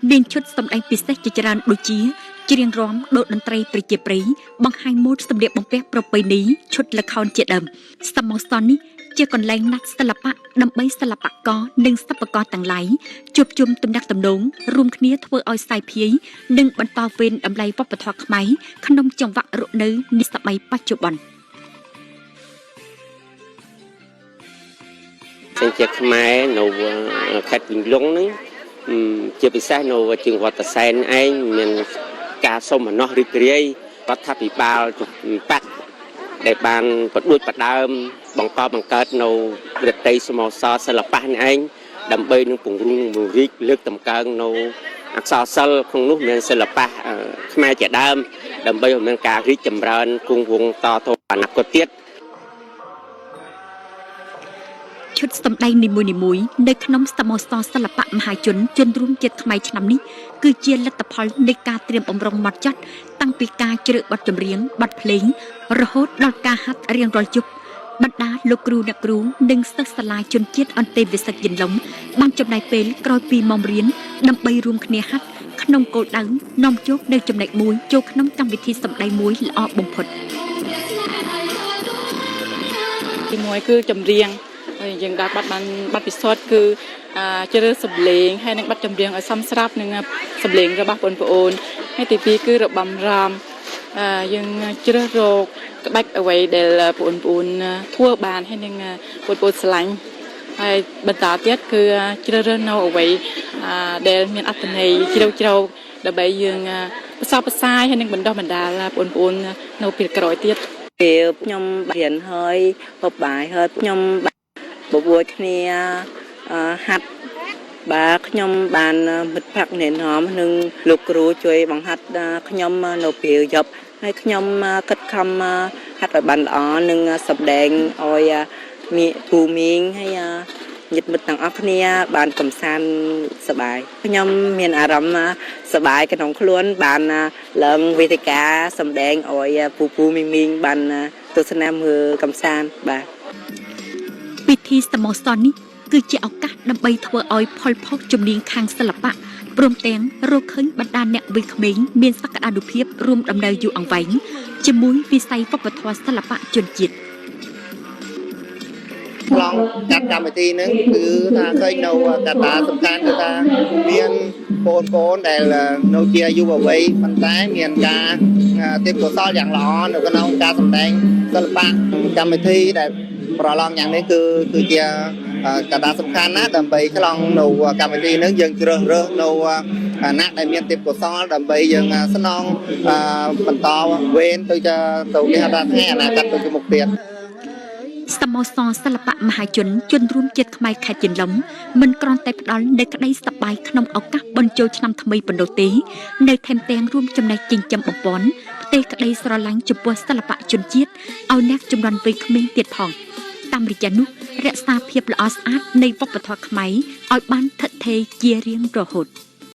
មានឈុតសម្ដែងពិសេសជាច្រើនដូចជាច្រៀងរាំដូតន្ត្រីប្រជាប្រិយបង្ហាញម៉ូដសម្លៀកបំពាក់ប្រពៃណីឈុតល្ខោនជាដើមសមោសរនេះជាកន្លែងណាត់សិល្បៈដើម្បីសិល្បករនិងសិប្បករទាំងឡាយជួបជុំទំនាក់ទំនងរួមគ្នាធ្វើឲ្យសាយភាយនិងបន្តវេនតម្លៃវប្បធម៌ខ្មែរក្នុងចង្វាក់រស់នៅនៃសម័យបច្ចុប្បន្ន។ សិនជាខ្មែរនៅខេត្តវិញលុងហ្នឹងជាពិសេសនៅជាងវត្តសែនឯងមានការសុំអនុរីករាយរដ្ឋាភិបាលបាក់ដែលបានបដួចបដើមបង្កបង្កើតនៅរតីសមោសរសិល្បៈនេះឯងដើម្បីនឹងពង្រឹងពង្រីកលើកតម្កើងនៅអក្សរសិល្ប៍ក្នុងនោះមានសិល្បៈខ្មែរជាដើមដើម្បីឲ្យមានការរីកចម្រើនគង់វង្សតទៅអនាគតទៀត។ ឈុតសម្ដែងនីមួយៗនៅក្នុងសមោសរសិល្បៈមហាជនជនរួមជាតិខ្មែរឆ្នាំនេះគឺជាលទ្ធផលនៃការត្រៀមបំរុងម៉ត់ចត់តាំងពីការជ្រើសបទចម្រៀងបទភ្លេងរហូតដល់ការហាត់រៀងរាល់យប់បណ្ដាលោកគ្រូអ្នកគ្រូនិងសិស្សសាលាជនជាតិអន្តេវាសិកយិនឡុងបានចំណាយពេលក្រោយពីម៉ោងរៀនដើម្បីរួមគ្នាហាត់ក្នុងគោលដៅនាំយកនៅចំណែកមួយចូលក្នុងកម្មវិធីសម្ដែងមួយល្អបំផុត។ ទីមួយគឺចម្រៀងហើយយើងដល់បាត់បានបាត់ពិសោធន៍គឺជ្រើសសំឡេងហើយនឹងបាត់ចម្រៀងឲ្យសមស្រាប់នឹងសំឡេងរបស់បងប្អូនហើយទីពីរគឺរបាំរំយើងជ្រើសរកក្បាច់អ្វីដែលបងប្អូនធ្វើបានហើយនឹងបងប្អូនស្រឡាញ់ហើយបន្តទៀតគឺជ្រើសរើសនៅអ្វីដែលមានអត្ថន័យជ្រៅជ្រៅដើម្បីយើងផ្សព្វផ្សាយហើយនឹងបណ្ដុះបណ្ដាលបងប្អូននៅពេលក្រោយទៀត។ ពេលខ្ញុំរៀនហើយហូបបាយហើយខ្ញុំបបួលគ្នាហាត់បាទខ្ញុំបានមិត្តភក្តិណែនាំនិងលោកគ្រូជួយបង្ហាត់ខ្ញុំនៅពេលយប់ហើយខ្ញុំខិតខំហាត់ឲ្យបានល្អនិងសម្ដែងឲ្យមីពូមីងហើយញាតិមិត្តទាំងអស់គ្នាបានកំសាន្តសប្បាយខ្ញុំមានអារម្មណ៍សប្បាយក្នុងខ្លួនបានឡើងវេទិកាសម្ដែងឲ្យពូពូមីមីងបានទស្សនាមើលកំសាន្តបាទ។ ពិធីសមោសរនេះគឺជាឱកាសដើម្បីធ្វើឲ្យផុលផុសជំនាញខាងសិល្បៈព្រមទាំងរកឃើញបណ្ដាអ្នកវ័យក្មេងមានសក្តានុភាពរួមដំណើរយូរអង្វែងជាមួយវិស័យវប្បធម៌សិល្បៈជនជាតិ។ ឆ្លងកាត់កម្មវិធីហ្នឹងគឺថាឃើញនៅកត្តាសំខាន់គឺថាមានបងប្អូនដែលនៅជាយុវវ័យប៉ុន្តែមានការទេពកោសល្យយ៉ាងល្អនៅក្នុងការសម្ដែងសិល្បៈកម្មវិធីដែលប្រឡងយ៉ាងនេះគឺគឺជាកត្តាសំខាន់ណាស់ដើម្បីឆ្លងនៅកម្មវិធីហ្នឹងយើងជ្រើសរើសនៅអ្នកដែលមានទេពកោសល្យដើម្បីយើងស្នងបន្តវេនទៅទៅគេហៅថាថ្ងៃអនាគតទៅមុខទៀត។ សមោសរសិល្បៈមហាជនជនរួមជាតិខ្មែរខេត្តយិនឡុងមិនគ្រាន់តែផ្ដល់នូវក្តីសប្បាយក្នុងឱកាសបុណ្យចូលឆ្នាំថ្មីប៉ុណ្ណោះទេនៅថែមទាំងរួមចំណែកចិញ្ចឹមបំពន់ផ្ទេរក្តីស្រឡាញ់ចំពោះសិល្បៈជនជាតិឲ្យអ្នកជំនាន់វ័យក្មេងទៀតផងតាមរយៈនោះរក្សាភាពល្អស្អាតនៃវប្បធម៌ខ្មែរឲ្យបានថិតថេរជារៀងរហូត។